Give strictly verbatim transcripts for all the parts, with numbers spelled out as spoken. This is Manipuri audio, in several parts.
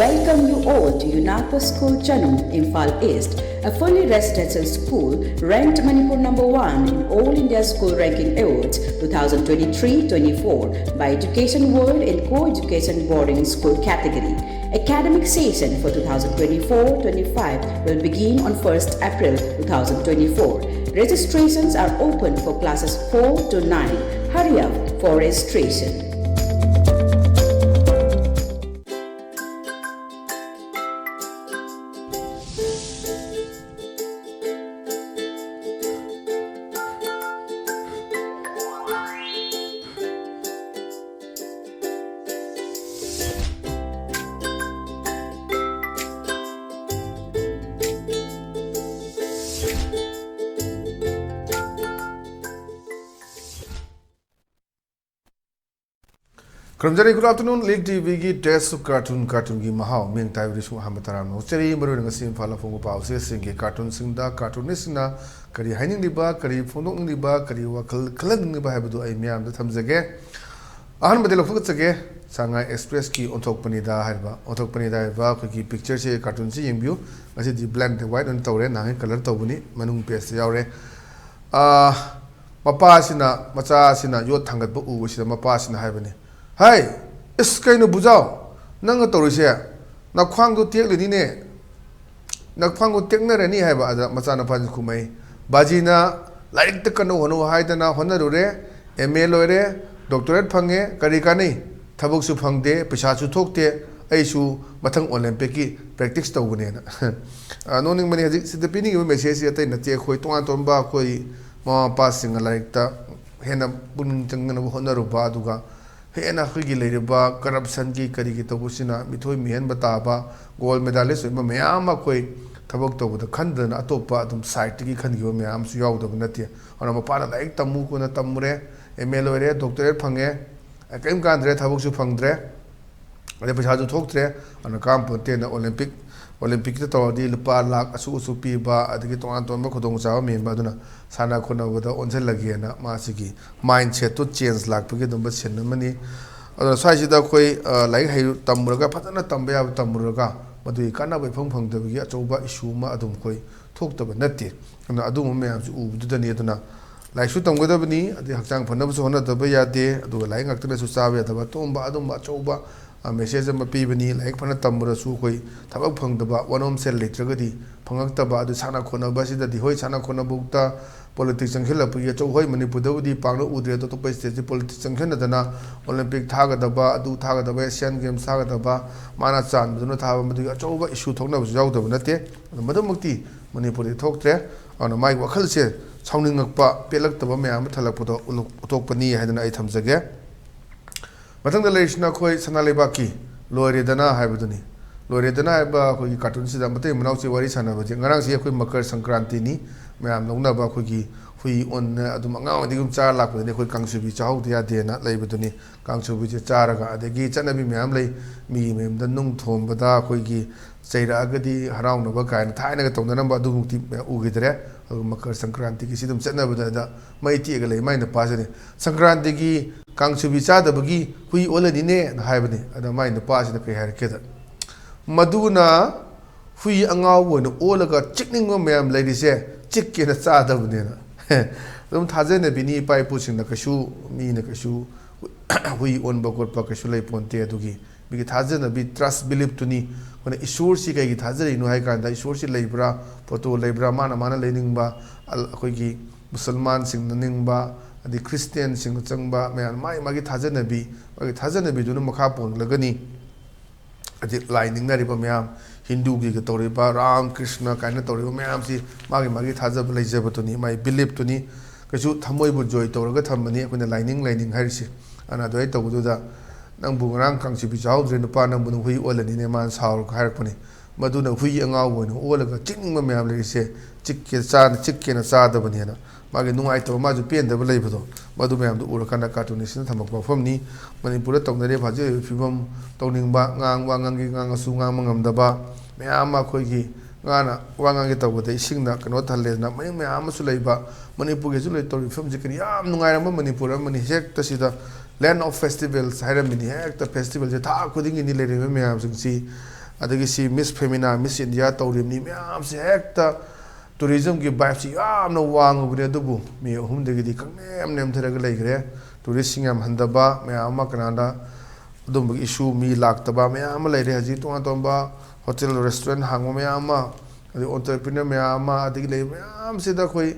Welcome you all to UNACO School Chanum, Imphal East, a fully residential school ranked Manipur number one in All India School Ranking Awards twenty twenty-three twenty-four by Education World in Co-Education Boarding School category. Academic session for twenty twenty-four twenty-five will begin on first April twenty twenty-four. Registrations are open for classes four to nine. Hurry up for registration. ꯈꯨꯔꯨꯝꯖꯔꯤ꯫ Good afternoon, League ꯇꯤꯚꯤꯒꯤ Taste of Cartoon, ꯀꯥꯔꯇꯨꯟꯒꯤ ꯃꯍꯥꯎ, ꯃꯤꯡ ꯇꯥꯏꯕꯗꯁꯨ ꯑꯍꯥꯟꯕ ꯇꯔꯥꯝꯅ ꯑꯣꯛꯆꯔꯤ꯫ ꯃꯔꯨꯑꯣꯏꯅ ꯉꯁꯤ ꯏꯝꯐꯥꯜ ꯑꯐꯣꯡꯕ ꯄꯥꯎ ꯆꯦꯁꯤꯡꯒꯤ ꯀꯥꯔꯇꯨꯟꯁꯤꯡꯗ ꯀꯥꯔꯇꯨꯅꯤꯁꯁꯤꯡꯅ ꯀꯔꯤ ꯍꯥꯏꯅꯤꯡꯂꯤꯕ, ꯀꯔꯤ ꯐꯣꯡꯗꯣꯛꯅꯤꯡꯂꯤꯕ, ꯀꯔꯤ ꯋꯥꯈꯜ ꯈꯜꯍꯟꯅꯤꯡꯂꯤꯕ ꯍꯥꯏꯕꯗꯨ ꯑꯩ ꯃꯤꯌꯥꯝꯗ ꯊꯝꯖꯒꯦ꯫ ꯑꯍꯥꯟꯕꯗꯤ ꯂꯧꯊꯣꯛꯆꯒꯦ, ꯁꯉꯥꯏ ꯑꯦꯛꯁꯄ꯭ꯔꯦꯁꯀꯤ ꯑꯣꯟꯊꯣꯛꯄꯅꯤꯗ ꯍꯥꯏꯔꯤꯕ, ꯑꯣꯟꯊꯣꯛꯄꯅꯤꯗ ꯍꯥꯏꯔꯤꯕ ꯑꯩꯈꯣꯏꯒꯤ ꯄꯤꯛꯆꯔꯁꯤ, ꯀꯥꯔꯇꯨꯟꯁꯤ ꯌꯦꯡꯕꯤꯌꯨ꯫ ꯉꯁꯤꯗꯤ black and white ꯑꯣꯏꯅ ꯇꯧꯔꯦ, ꯅꯍꯥꯟꯒꯩ colour ꯇꯧꯕꯅꯤ, ꯃꯅꯨꯡ ꯄꯦꯖꯇ ꯌꯥꯎꯔꯦ꯫ ꯑꯥ, ꯃꯄꯥꯁꯤꯅ ꯃꯆꯥꯁꯤꯅ ꯌꯣꯠ ꯊꯥꯡꯒꯠꯄ ꯎꯕꯁꯤꯗ ꯃꯄꯥꯁꯤꯅ ꯍꯥꯏꯕꯅꯤ, "ꯍꯩ, ꯏꯁ, ꯀꯩꯅꯣ ꯕꯨꯖꯥꯎ, ꯅꯪꯅ ꯇꯧꯔꯤꯁꯦ? ꯅꯈ꯭ꯋꯥꯡꯗꯣ ꯇꯦꯛꯂꯅꯤꯅꯦ, ꯅꯈ꯭ꯋꯥꯡꯗꯣ ꯇꯦꯛꯅꯔꯅꯤ" ꯍꯥꯏꯕ꯫ ꯑꯗ ꯃꯆꯥꯅꯨꯄꯥꯁꯤꯅ ꯈꯨꯝꯃꯛꯏ, "ꯕꯥꯖꯤꯅ ꯂꯥꯏꯔꯤꯛꯇ ꯀꯟꯅ ꯍꯣꯠꯅꯧ ꯍꯥꯏꯗꯅ ꯍꯣꯠꯅꯔꯨꯔꯦ, ꯑꯦꯝ ꯑꯦ ꯂꯣꯏꯔꯦ, ꯗꯣꯛꯇꯔꯦꯠ ꯐꯪꯉꯦ, ꯀꯔꯤ ꯀꯥꯟꯅꯩ? ꯊꯕꯛꯁꯨ ꯐꯪꯗꯦ, ꯄꯩꯁꯥꯁꯨ ꯊꯣꯛꯇꯦ, ꯑꯩꯁꯨ ꯃꯊꯪ ꯑꯣꯂꯦꯝꯄꯤꯛꯀꯤ practice ꯇꯧꯕꯅꯦꯅ"꯫ ꯑ, ꯅꯣꯛꯅꯤꯡꯕꯅꯤ꯫ ꯍꯧꯖꯤꯛ ꯁꯤꯗ ꯄꯤꯅꯤꯡꯉꯤꯕ messageꯁꯤ ꯑꯇꯩ ꯅꯠꯇꯦ, ꯑꯩꯈꯣꯏ ꯇꯣꯉꯥꯟ ꯇꯣꯉꯥꯟꯕ ꯑꯩꯈꯣꯏ ꯃꯃꯥ ꯃꯄꯥꯁꯤꯡꯅ ꯂꯥꯏꯔꯤꯛꯇ ꯍꯦꯟꯅ ꯄꯨꯛꯅꯤꯡ ꯆꯪꯅꯕ ꯍꯣꯠꯅꯔꯨꯕ, ꯑꯗꯨꯒ ꯍꯦꯟꯅ ꯑꯩꯈꯣꯏꯒꯤ ꯂꯩꯔꯤꯕ corruptionꯒꯤ ꯀꯔꯤꯒꯤ ꯇꯧꯕꯁꯤꯅ ꯃꯤꯊꯣꯏ ꯃꯤꯍꯦꯟꯕ ꯇꯥꯕ, gold medalist ꯑꯣꯏꯕ ꯃꯌꯥꯝ ꯑꯃ ꯑꯩꯈꯣꯏ ꯊꯕꯛ ꯇꯧꯕꯗ ꯈꯟꯗꯅ ꯑꯇꯣꯞꯄ ꯑꯗꯨꯝ sideꯇꯒꯤ ꯈꯟꯈꯤꯕ ꯃꯌꯥꯝ ꯑꯃꯁꯨ ꯌꯥꯎꯗꯕ ꯅꯠꯇꯦ꯫ ꯑꯗꯨꯅ ꯃꯄꯥꯅ ꯂꯥꯏꯔꯤꯛ ꯇꯝꯃꯨ ꯀꯣꯟꯅ ꯇꯝꯃꯨꯔꯦ, ꯑꯦꯝ ꯑꯦ ꯂꯣꯏꯔꯦ, ꯗꯣꯛꯇꯔꯦꯠ ꯐꯪꯉꯦ, ꯀꯔꯤꯝ ꯀꯥꯟꯗ꯭ꯔꯦ, ꯊꯕꯛꯁꯨ ꯐꯪꯗ꯭ꯔꯦ, ꯑꯗꯩ ꯄꯩꯁꯥꯁꯨ ꯊꯣꯛꯇ꯭ꯔꯦ꯫ ꯑꯗꯨꯅ ꯀꯥꯟꯄꯣꯟꯇꯦꯅ ꯑꯣꯂꯦꯝꯄꯤꯛ, ꯑꯣꯂꯦꯝꯄꯤꯛꯇ ꯇꯧꯔꯗꯤ ꯂꯨꯄꯥ ꯂꯥꯛ ꯑꯁꯨꯛ ꯑꯁꯨꯛ ꯄꯤꯕ, ꯑꯗꯒꯤ ꯇꯣꯉꯥꯟ ꯇꯣꯉꯥꯟꯕ ꯈꯨꯗꯣꯡꯆꯥꯕ ꯃꯦꯟꯕ, ꯑꯗꯨꯅ ꯁꯥꯟꯅ ꯈꯣꯠꯅꯕꯗ ꯑꯣꯟꯁꯤꯜꯂꯒꯦꯅ ꯃꯥꯁꯤꯒꯤ mindsetꯇꯨ change ꯂꯥꯛꯄꯒꯤ ꯑꯗꯨꯝꯕ scene ꯑꯃꯅꯤ꯫ ꯑꯗꯨꯅ ꯁ꯭ꯋꯥꯏꯁꯤꯗ ꯑꯩꯈꯣꯏ, ꯑ, ꯂꯥꯏꯔꯤꯛ ꯍꯩ-, ꯇꯝꯃꯨꯔꯒ, ꯐꯖꯅ ꯇꯝꯕ ꯌꯥꯕ ꯇꯝꯃꯨꯔꯒ, ꯃꯗꯨꯒꯤ ꯀꯥꯟꯅꯕ ꯏꯐꯪ ꯐꯪꯗꯕꯒꯤ ꯑꯆꯧꯕ issue ꯑꯃ ꯑꯗꯨꯝ ꯑꯩꯈꯣꯏ ꯊꯣꯛꯇꯕ ꯅꯠꯇꯦ꯫ ꯑꯗꯨꯅ ꯑꯗꯨꯒꯨꯝꯕ ꯃꯌꯥꯝꯁꯤ ꯎꯕꯗꯨꯗꯅꯤ꯫ ꯑꯗꯨꯅ ꯂꯥꯏꯔꯤꯛꯁꯨ ꯇꯝꯒꯗꯕꯅꯤ, ꯑꯗꯩ ꯍꯛꯆꯥꯡ ꯐꯅꯕꯁꯨ ꯍꯣꯠꯅꯗꯕ ꯌꯥꯗꯦ, ꯑꯗꯨꯒ ꯂꯥꯏꯔꯤꯛ ꯉꯥꯛꯇꯅꯁꯨ ꯆꯥꯕ ꯌꯥꯗꯕ ꯑꯗꯨꯒꯨꯝꯕ, ꯑꯗꯨꯝꯕ ꯑꯆꯧꯕ, ꯑ, message ꯑꯃ ꯄꯤꯕꯅꯤ꯫ ꯂꯥꯏꯔꯤꯛ ꯐꯅ ꯇꯝꯃꯨꯔꯁꯨ ꯑꯩꯈꯣꯏ ꯊꯕꯛ ꯐꯪꯗꯕ, ꯋꯥꯅꯣꯝ ꯁꯦꯜ ꯂꯩꯇ꯭ꯔꯒꯗꯤ ꯐꯪꯉꯛꯇꯕ, ꯑꯗꯨ ꯁꯥꯟꯅ ꯈꯣꯠꯅꯕ ꯑꯁꯤꯗꯗꯤ, ꯍꯣꯏ, ꯁꯥꯟꯅ ꯈꯣꯠꯅꯕꯕꯨꯛꯇ politics ꯆꯪꯁꯤꯜꯂꯛꯄꯒꯤ ꯑꯆꯧ-, ꯍꯣꯏ, ꯃꯅꯤꯄꯨꯔꯗꯕꯨꯗꯤ ꯄꯥꯛꯅ ꯎꯗ꯭ꯔꯦ, ꯑꯗꯣ ꯑꯇꯣꯞꯄ stateꯁꯤ politics ꯆꯪꯁꯤꯟꯅꯗꯅ Olympic ꯊꯥꯒꯗꯕ, ꯑꯗꯨ ꯊꯥꯒꯗꯕ, Asian Games ꯊꯥꯒꯗꯕ, ꯃꯥꯅ ꯆꯥꯟꯕꯗꯨꯅ ꯊꯥꯕ, ꯃꯗꯨꯒꯤ ꯑꯆꯧꯕ issue ꯊꯣꯛꯅꯕꯁꯨ ꯌꯥꯎꯗꯕ ꯅꯠꯇꯦ꯫ ꯑꯗꯣ ꯃꯗꯨꯃꯛꯇꯤ ꯃꯅꯤꯄꯨꯔꯗꯤ ꯊꯣꯛꯇ꯭ꯔꯦ꯫ ꯑꯗꯨꯅ ꯃꯥꯒꯤ ꯋꯥꯈꯜꯁꯦ ꯁꯥꯎꯅꯤꯡꯉꯛꯄ, ꯄꯦꯜꯂꯛꯇꯕ ꯃꯌꯥꯝ ꯑꯃ ꯊꯜꯂꯛꯄꯗꯣ ꯎꯠꯂꯛ-, ꯎꯠꯊꯣꯛꯄꯅꯤ ꯍꯥꯏꯗꯅ ꯑꯩ ꯊꯝꯖꯒꯦ꯫ ꯃꯊꯪꯗ ꯂꯩꯔꯤꯁꯤꯅ ꯑꯩꯈꯣꯏ ꯁꯅꯥ ꯂꯩꯕꯥꯛꯀꯤ ꯂꯣꯏꯔꯦꯗꯅ ꯍꯥꯏꯕꯗꯨꯅꯤ꯫ ꯂꯣꯏꯔꯦꯗꯅ ꯍꯥꯏꯕ ꯑꯩꯈꯣꯏꯒꯤ cartoonꯁꯤꯗ ꯃꯇꯩ ꯃꯅꯥꯎꯁꯦ ꯋꯥꯔꯤ ꯁꯥꯟꯅꯕꯁꯦ, ꯉꯔꯥꯡꯁꯦ ꯑꯩꯈꯣꯏ ꯃꯀꯔ ꯁꯪꯀ꯭ꯔꯥꯟꯇꯤꯅꯤ, ꯃꯌꯥꯝ ꯂꯧꯅꯕ ꯑꯩꯈꯣꯏꯒꯤ ꯍꯨꯏ ꯑꯣꯟꯅ ꯑꯗꯨꯝ ꯑꯉꯥꯡ ꯑꯣꯏꯔꯤꯉꯩꯗꯒꯤ ꯑꯗꯨꯝ ꯆꯥꯔ ꯂꯥꯛꯄꯗꯅꯤ ꯑꯩꯈꯣꯏ ꯀꯥꯡꯁꯨꯕꯤ ꯆꯥꯍꯧꯗ ꯌꯥꯗꯦꯅ ꯂꯩꯕꯗꯨꯅꯤ꯫ ꯀꯥꯡꯁꯨꯕꯤꯁꯦ ꯆꯥꯔꯒ, ꯑꯗꯒꯤ ꯆꯠꯅꯕꯤ ꯃꯌꯥꯝ ꯂꯩ, ꯃꯤꯒꯤ ꯃꯌꯨꯝꯗ ꯅꯨꯡ ꯊꯣꯝꯕꯗ ꯑꯩꯈꯣꯏꯒꯤ ꯆꯩꯔꯛꯑꯒꯗꯤ ꯍꯔꯥꯎꯅꯕ ꯀꯥꯏꯅ ꯊꯥꯏꯅꯒ ꯇꯧꯅꯔꯝꯕ ꯑꯗꯨꯃꯛꯇꯤ ꯎꯈꯤꯗ꯭ꯔꯦ꯫ ꯑꯗꯨꯒ ꯃꯀꯔ ꯁꯪꯀ꯭ꯔꯥꯟꯇꯤꯒꯤꯁꯤ ꯑꯗꯨꯝ ꯆꯠꯅꯕꯗ ꯃꯩ ꯇꯦꯛꯑꯒ ꯂꯩ꯫ ꯃꯥꯏ ꯅꯨꯄꯥꯁꯤꯅꯤ, "ꯁꯪꯀ꯭ꯔꯥꯟꯇꯤꯒꯤ ꯀꯥꯡꯁꯨꯕꯤ ꯆꯥꯗꯕꯒꯤ ꯍꯨꯏ ꯑꯣꯜꯂꯅꯤꯅꯦꯅ" ꯍꯥꯏꯕꯅꯤ꯫ ꯑꯗ ꯃꯥꯏ ꯅꯨꯄꯥꯁꯤꯅ ꯀꯩ ꯍꯥꯏꯔꯛꯀꯦꯗ, "ꯃꯗꯨꯅ ꯍꯨꯏ ꯑꯉꯥꯎꯕ ꯑꯣꯏꯅ ꯑꯣꯜꯂꯒ ꯆꯤꯛꯅꯤꯡꯕ ꯃꯌꯥꯝ ꯂꯩꯔꯤꯁꯦ ꯆꯤꯛꯀꯦꯅ ꯆꯥꯗꯕꯅꯦꯅ"꯫ ꯑꯗꯨꯝ ꯊꯥꯖꯅꯕꯤꯅꯤ, ꯏꯄꯥ ꯏꯄꯨꯁꯤꯡꯅ ꯀꯩꯁꯨ, ꯃꯤꯅ ꯀꯩꯁꯨ ꯍꯨꯏ ꯑꯣꯟꯕ ꯈꯣꯠꯄ ꯀꯩꯁꯨ ꯂꯩ ꯄꯣꯟꯇꯦ꯫ ꯑꯗꯨꯒꯤ ꯃꯤꯒꯤ ꯊꯥꯖꯅꯕꯤ, trust beliefꯇꯨꯅꯤ꯫ ꯑꯩꯈꯣꯏꯅ ꯏꯁꯣꯔꯁꯤ ꯀꯩꯒꯤ ꯊꯥꯖꯔꯤꯅꯣ ꯍꯥꯏ ꯀꯥꯟꯗ, ꯏꯁꯣꯔꯁꯤ ꯂꯩꯕ꯭ꯔꯥ, ꯐꯣꯇꯣ ꯂꯩꯕ꯭ꯔꯥ, ꯃꯥꯅ, ꯃꯥꯅ ꯂꯩꯅꯤꯡꯕ, ꯑꯜ-, ꯑꯩꯈꯣꯏꯒꯤ ꯃꯨꯁꯜꯃꯥꯟꯁꯤꯡꯅ ꯅꯤꯡꯕ, ꯑꯗꯩ ꯈ꯭ꯔꯤꯁꯇꯤꯌꯥꯟꯁꯤꯡꯅ ꯆꯪꯕ ꯃꯌꯥꯝ, ꯃꯥꯒꯤ, ꯃꯥꯒꯤ ꯊꯥꯖꯅꯕꯤ, ꯃꯥꯒꯤ ꯊꯥꯖꯅꯕꯤꯗꯨꯅ ꯃꯈꯥ ꯄꯣꯟꯂꯒꯅꯤ꯫ ꯍꯥꯏꯗꯤ ꯂꯥꯏ ꯅꯤꯡꯅꯔꯤꯕ ꯃꯌꯥꯝ, ꯍꯤꯟꯗꯨꯒꯤꯒ ꯇꯧꯔꯤꯕ ꯔꯥꯝ ꯀ꯭ꯔꯤꯁꯅ ꯀꯥꯏꯅ ꯇꯧꯔꯤꯕ ꯃꯌꯥꯝꯁꯤ ꯃꯥꯒꯤ, ꯃꯥꯒꯤ ꯊꯥꯖꯕ ꯂꯩꯖꯕꯗꯨꯅꯤ, ꯃꯥꯒꯤ beliefꯇꯨꯅꯤ꯫ ꯀꯩꯁꯨ ꯊꯃꯣꯏꯕꯨ ꯖꯣꯏ ꯇꯧꯔꯒ ꯊꯝꯕꯅꯤ ꯑꯩꯈꯣꯏꯅ ꯂꯥꯏꯅꯤꯡ, ꯂꯥꯏꯅꯤꯡ ꯍꯥꯏꯔꯤꯁꯤ꯫ ꯑꯗꯨꯅ ꯑꯗꯨꯃꯥꯏꯅ ꯇꯧꯕꯗꯨꯗ, "ꯅꯪꯕꯨ ꯉꯔꯥꯡ ꯀꯥꯡꯁꯤꯕꯤ ꯆꯥꯍꯧꯗ꯭ꯔꯦ ꯅꯨꯄꯥ, ꯅꯪꯕꯨ ꯅꯪ ꯍꯨꯏ ꯑꯣꯜꯂꯅꯤꯅꯦ", ꯃꯥꯅ ꯁꯥꯎꯔꯒ ꯍꯥꯏꯔꯛꯄꯅꯤ꯫ "ꯃꯗꯨꯅ ꯍꯨꯏ ꯑꯉꯥꯎꯕ ꯑꯣꯏꯅ ꯑꯣꯜꯂꯒ ꯆꯤꯛꯅꯤꯡꯕ ꯃꯌꯥꯝ ꯂꯩꯔꯤꯁꯦ ꯆꯤꯛꯀꯦ ꯆꯥ-, ꯆꯤꯛꯀꯦꯅ ꯆꯥꯗꯕꯅꯦꯅ"꯫ ꯃꯥꯒꯤ ꯅꯨꯡꯉꯥꯏꯇꯕ, ꯃꯥꯁꯨ ꯄꯦꯟꯗꯕ ꯂꯩꯕꯗꯣ, ꯃꯗꯨ ꯃꯌꯥꯝꯗꯨ ꯎꯔꯀꯥꯟꯗ cartoonistꯁꯤꯅ ꯊꯝꯃꯛꯄ ꯋꯥꯐꯝꯅꯤ꯫ ꯃꯅꯤꯄꯨꯔꯗ ꯇꯧꯅꯔꯤꯕ ꯍꯧꯖꯤꯛ ꯑꯣꯏꯔꯤꯕ ꯐꯤꯕꯝ, ꯇꯧꯅꯤꯡꯕ, ꯉꯥꯡꯕ, ꯉꯥꯡꯒꯦ ꯉꯥꯡꯉꯁꯨ ꯉꯥꯡꯕ ꯉꯝꯗꯕ ꯃꯌꯥꯝ ꯑꯃ, ꯑꯩꯈꯣꯏꯒꯤ ꯉꯥꯅ ꯋꯥ ꯉꯥꯡꯒꯦ ꯇꯧꯕꯗ ꯏꯁꯤꯡꯅ ꯀꯩꯅꯣ ꯊꯜꯂꯦꯗꯅ ꯃꯌꯥꯝ, ꯃꯌꯥꯝ ꯑꯃꯁꯨ ꯂꯩꯕ, ꯃꯅꯤꯄꯨꯔꯒꯤ ꯍꯧꯖꯤꯛ ꯂꯩ ꯇꯧꯔꯤꯕ ꯐꯤꯕꯝꯁꯤ ꯀꯔꯤ ꯌꯥꯝ ꯅꯨꯡꯉꯥꯏꯔꯝꯕ ꯃꯅꯤꯄꯨꯔ ꯑꯃꯅꯤ꯫ ꯍꯦꯛꯇ ꯁꯤꯗ Land of Festivals ꯍꯥꯏꯔꯝꯃꯤꯅꯤ꯫ ꯍꯦꯛꯇ ꯐꯦꯁꯇꯤꯚꯦꯜꯁꯦ ꯊꯥ ꯈꯨꯗꯤꯡꯒꯤꯅꯤ ꯂꯩꯔꯤꯕ ꯃꯌꯥꯝꯁꯤꯡꯁꯤ꯫ ꯑꯗꯒꯤ ꯁꯤ Miss Femina, Miss India ꯇꯧꯔꯤꯕꯅꯤ ꯃꯌꯥꯝꯁꯤ꯫ ꯍꯦꯛꯇ ꯇꯨꯔꯤꯖꯝꯒꯤ ꯚꯥꯏꯞꯁꯤ ꯌꯥꯝꯅ ꯋꯥꯡꯉꯕꯅꯤ, ꯑꯗꯨꯕꯨ ꯃꯤ ꯑꯍꯨꯝꯗꯒꯤꯗꯤ ꯈꯪꯅꯦꯝ ꯅꯦꯝꯊꯔꯒ ꯂꯩꯈ꯭ꯔꯦ꯫ ꯇꯨꯔꯤꯁꯁꯤꯡ ꯌꯥꯝ ꯍꯟꯊꯕ ꯃꯌꯥꯝ ꯑꯃ, ꯀꯅꯥꯗ ꯑꯗꯨꯝꯕꯒꯤ ꯏꯁꯨ, ꯃꯤ ꯂꯥꯛꯇꯕ ꯃꯌꯥꯝ ꯑꯃ ꯂꯩꯔꯦ꯫ ꯍꯧꯖꯤꯛ ꯇꯣꯉꯥꯟ ꯇꯣꯉꯥꯟꯕ ꯍꯣꯇꯦꯜ, ꯔꯦꯁꯇꯨꯔꯦꯟ ꯍꯥꯡꯕ ꯃꯌꯥꯝ ꯑꯃ, ꯑꯗꯒꯤ ꯑꯣꯟꯇꯔꯄ꯭ꯔꯤꯅꯔ ꯃꯌꯥꯝ ꯑꯃ, ꯑꯗꯒꯤ ꯂꯩꯔꯤꯕ ꯃꯌꯥꯝꯁꯤꯗ ꯑꯩꯈꯣꯏ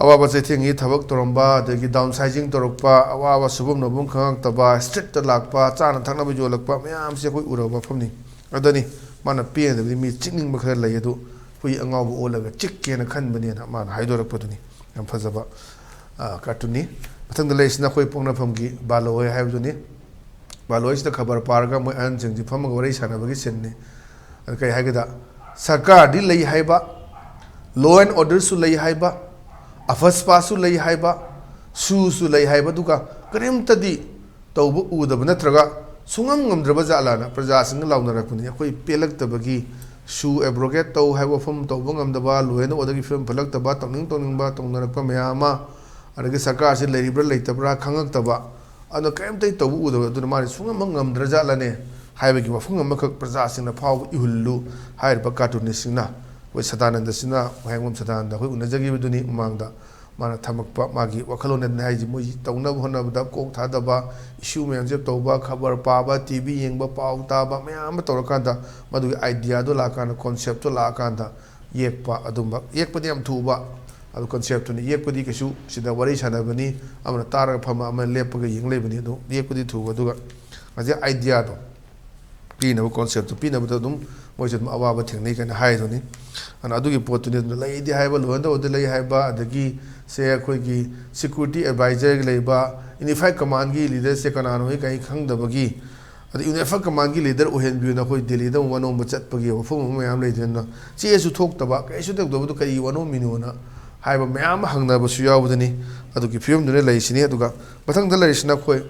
ꯑꯋꯥꯕ ꯆꯩꯊꯦꯡꯒꯤ ꯊꯕꯛ ꯇꯧꯔꯝꯕ, ꯑꯗꯒꯤ ꯗꯥꯎꯟ ꯁꯥꯏꯖꯤꯡ ꯇꯧꯔꯛꯄ, ꯑꯋꯥꯕ ꯁꯨꯐꯝ ꯅꯣꯝꯐꯝ ꯈꯪꯉꯛꯇꯕ, ꯁ꯭ꯇ꯭ꯔꯤꯠꯇ ꯂꯥꯛꯄ, ꯆꯥꯅ ꯊꯛꯅꯕ ꯌꯣꯜꯂꯛꯄ ꯃꯌꯥꯝꯁꯦ ꯑꯩꯈꯣꯏ ꯎꯔꯕ ꯃꯐꯝꯅꯤ꯫ ꯑꯗꯨꯅꯤ ꯃꯥꯅ ꯄꯦꯟꯗꯕꯗꯤ ꯃꯤ ꯆꯤꯛꯅꯤꯡꯕ ꯈꯔ ꯂꯩ, ꯑꯗꯨ ꯍꯨꯏ ꯑꯉꯥꯎꯕ ꯑꯣꯜꯂꯒ ꯆꯤꯛꯀꯦꯅ ꯈꯟꯕꯅꯦꯅ ꯃꯥꯅ ꯍꯥꯏꯗꯣꯔꯛꯄꯗꯨꯅꯤ꯫ ꯌꯥꯝ ꯐꯖꯕ, ꯑ, ꯀꯥꯔꯇꯨꯟꯅꯤ꯫ ꯃꯊꯪꯗ ꯂꯩꯔꯤꯁꯤꯅ ꯑꯩꯈꯣꯏ ꯄꯣꯛꯅꯐꯝꯒꯤ ꯕꯥꯂꯣꯏ ꯍꯥꯏꯕꯗꯨꯅꯤ꯫ ꯕꯥꯂꯣꯏꯁꯤꯗ ꯈꯕꯔ ꯄꯥꯔꯒ ꯃꯣꯏ ꯑꯍꯟꯁꯤꯡꯁꯤ ꯐꯝꯃꯒ ꯋꯥꯔꯤ ꯁꯥꯟꯅꯕꯒꯤ ꯁꯤꯟꯅꯤ꯫ ꯑꯗ ꯀꯔꯤ ꯍꯥꯏꯒꯦꯗ, ꯁꯔꯀꯥꯔꯗꯤ ꯂꯩ ꯍꯥꯏꯕ, law and orderꯁꯨ ꯂꯩ ꯍꯥꯏꯕ, ꯑꯐꯁꯄꯥꯁꯨ ꯂꯩ ꯍꯥꯏꯕ, ꯁꯨꯁꯨ ꯂꯩ ꯍꯥꯏꯕ, ꯑꯗꯨꯒ ꯀꯔꯤꯝꯇꯗꯤ ꯇꯧꯕ ꯎꯗꯕ ꯅꯠꯇ꯭ꯔꯒ ꯁꯨꯡꯉꯝ ꯉꯝꯗ꯭ꯔꯕ ꯖꯥꯠꯂꯥꯅ ꯄ꯭ꯔꯖꯥꯁꯤꯡꯅ ꯂꯥꯎꯅꯔꯛꯄꯅꯤ꯫ ꯑꯩꯈꯣꯏ ꯄꯦꯜꯂꯛꯇꯕꯒꯤ, ꯁꯨ ꯑꯦꯕ꯭ꯔꯣꯒꯦꯠ ꯇꯧ ꯍꯥꯏꯕ ꯋꯥꯐꯝ ꯇꯧꯕ ꯉꯝꯗꯕ, law and orderꯒꯤ ꯐꯤꯕꯝ ꯐꯠꯂꯛꯇꯕ, ꯇꯧꯅꯤꯡ ꯇꯧꯅꯤꯡꯕ ꯇꯧꯅꯔꯛꯄ ꯃꯌꯥꯝ ꯑꯃ, ꯑꯗꯒꯤ ꯁꯔꯀꯥꯔꯁꯤ ꯂꯩꯔꯤꯕ꯭ꯔꯥ ꯂꯩꯇꯕ꯭ꯔꯥ ꯈꯪꯉꯛꯇꯕ, ꯑꯗꯨꯅ ꯀꯔꯤꯝꯇ ꯇꯧꯕ ꯎꯗꯕ, ꯑꯗꯨꯅ ꯃꯥꯅ ꯁꯨꯡꯉꯝ ꯉꯝꯗ꯭ꯔꯖꯥꯠꯂꯅꯦ ꯍꯥꯏꯕꯒꯤ ꯋꯥꯐꯝ ꯑꯃꯈꯛ ꯄ꯭ꯔꯖꯥꯁꯤꯡꯅ ꯐꯥꯎꯕ ꯏꯍꯨꯜꯂꯨ ꯍꯥꯏꯔꯤꯕ ꯀꯥꯔꯇꯨꯅꯤꯁꯁꯤꯡꯅ꯫ ꯑꯩꯈꯣꯏ ꯁꯗꯥꯅꯟꯗꯁꯤꯅ, ꯋꯥꯍꯦꯡꯕꯝ ꯁꯗꯥꯅꯟꯗ ꯑꯩꯈꯣꯏ ꯎꯅꯖꯈꯤꯕꯗꯨꯅꯤ ꯃꯃꯥꯡꯗ꯫ ꯃꯥꯅ ꯊꯝꯃꯛꯄ ꯃꯥꯒꯤ ꯋꯥꯈꯜꯂꯣꯟ ꯑꯗꯨꯅꯤ ꯍꯥꯏꯁꯤ꯫ ꯃꯣꯏ ꯇꯧꯅꯕ ꯍꯣꯠꯅꯕꯗ ꯀꯣꯛ ꯊꯥꯗꯕ, ꯏꯁꯨ ꯃꯌꯥꯝꯁꯦ ꯇꯧꯕ, ꯈꯕꯔ ꯄꯥꯕ, ꯇꯤ ꯚꯤ ꯌꯦꯡꯕ, ꯄꯥꯎ ꯇꯥꯕ ꯃꯌꯥꯝ ꯑꯃ ꯇꯧꯔꯀꯥꯟꯗ ꯃꯗꯨꯒꯤ ꯑꯥꯏꯗꯤꯌꯥꯗꯣ ꯂꯥꯛꯑꯀꯥꯟꯗ, ꯀꯣꯟꯁꯦꯞꯇꯣ ꯂꯥꯛꯑꯀꯥꯟꯗ ꯌꯦꯛꯄ ꯑꯗꯨꯝꯕ, ꯌꯦꯛꯄꯗꯤ ꯌꯥꯝ ꯊꯨꯕ, ꯑꯗꯨ ꯀꯣꯟꯁꯦꯞꯇꯨꯅꯤ꯫ ꯌꯦꯛꯄꯗꯤ ꯀꯩꯁꯨ ꯁꯤꯗ ꯋꯥꯔꯤ ꯁꯥꯟꯅꯕꯅꯤ, ꯑꯃꯅ ꯇꯥꯔꯒ ꯐꯝꯕ, ꯑꯃꯅ ꯂꯦꯞꯄꯒ ꯌꯦꯡ ꯂꯩꯕꯅꯤ꯫ ꯑꯗꯨ ꯌꯦꯛꯄꯗꯤ ꯊꯨꯕ, ꯑꯗꯨꯒ ꯉꯁꯥꯏ ꯑꯥꯏꯗꯤꯌꯥꯗꯣ ꯄꯤꯅꯕ, ꯀꯣꯟꯁꯦꯞꯇꯣ ꯄꯤꯅꯕꯗ ꯑꯗꯨꯝ ꯃꯣꯏꯁꯨ ꯑꯗꯨꯝ ꯑꯋꯥꯕ ꯊꯦꯡꯅꯩ ꯀꯥꯏꯅ ꯍꯥꯏꯗꯨꯅꯤ꯫ ꯑꯗꯨꯅ ꯑꯗꯨꯒꯤ ꯄꯣꯠꯇꯨꯅꯤ꯫ ꯑꯗꯨꯅ ꯂꯩꯗꯤ ꯍꯥꯏꯕ, ꯂꯣꯏꯅ ꯇꯧꯕꯗꯤ ꯂꯩ ꯍꯥꯏꯕ, ꯑꯗꯒꯤ ꯁꯦ ꯑꯩꯈꯣꯏꯒꯤ ꯁꯦꯀ꯭ꯌꯨꯔꯤꯇꯤ ꯑꯦꯗꯚꯥꯏꯖꯔꯒꯤ ꯂꯩꯕ, ꯌꯨꯅꯤꯐꯥꯏꯠ ꯀꯃꯥꯟꯒꯤ ꯂꯤꯗꯔꯁꯦ ꯀꯅꯥꯅꯣ ꯍꯥꯏ ꯀꯔꯤ ꯈꯪꯗꯕꯒꯤ, ꯑꯗꯩ ꯌꯨꯅꯤꯐꯥꯏꯠ ꯀꯃꯥꯟꯒꯤ ꯂꯤꯗꯔ ꯑꯣꯏꯍꯟꯕꯤꯌꯨꯅ ꯑꯩꯈꯣꯏ ꯗꯦꯜꯂꯤꯗ ꯑꯃꯨꯛ ꯋꯥꯅꯣꯝꯕ ꯆꯠꯄꯒꯤ ꯋꯥꯐꯝ ꯑꯃ ꯃꯌꯥꯝ ꯂꯩꯗꯅ, ꯆꯦꯁꯨ ꯊꯣꯛꯇꯕ, ꯀꯔꯤꯁꯨ ꯇꯧꯗꯕꯗꯨ ꯀꯔꯤ ꯋꯥꯅꯣꯝꯃꯤꯅꯣꯅ ꯍꯥꯏꯕ ꯃꯌꯥꯝ ꯑꯃ ꯍꯪꯅꯕꯁꯨ ꯌꯥꯎꯕꯗꯨꯅꯤ꯫ ꯑꯗꯨꯒꯤ ꯐꯤꯕꯝꯗꯨꯅ ꯂꯩꯔꯤꯁꯤꯅꯤ꯫ ꯑꯗꯨꯒ ꯃꯊꯪꯗ ꯂꯩꯔꯤꯁꯤꯅ ꯑꯩꯈꯣꯏ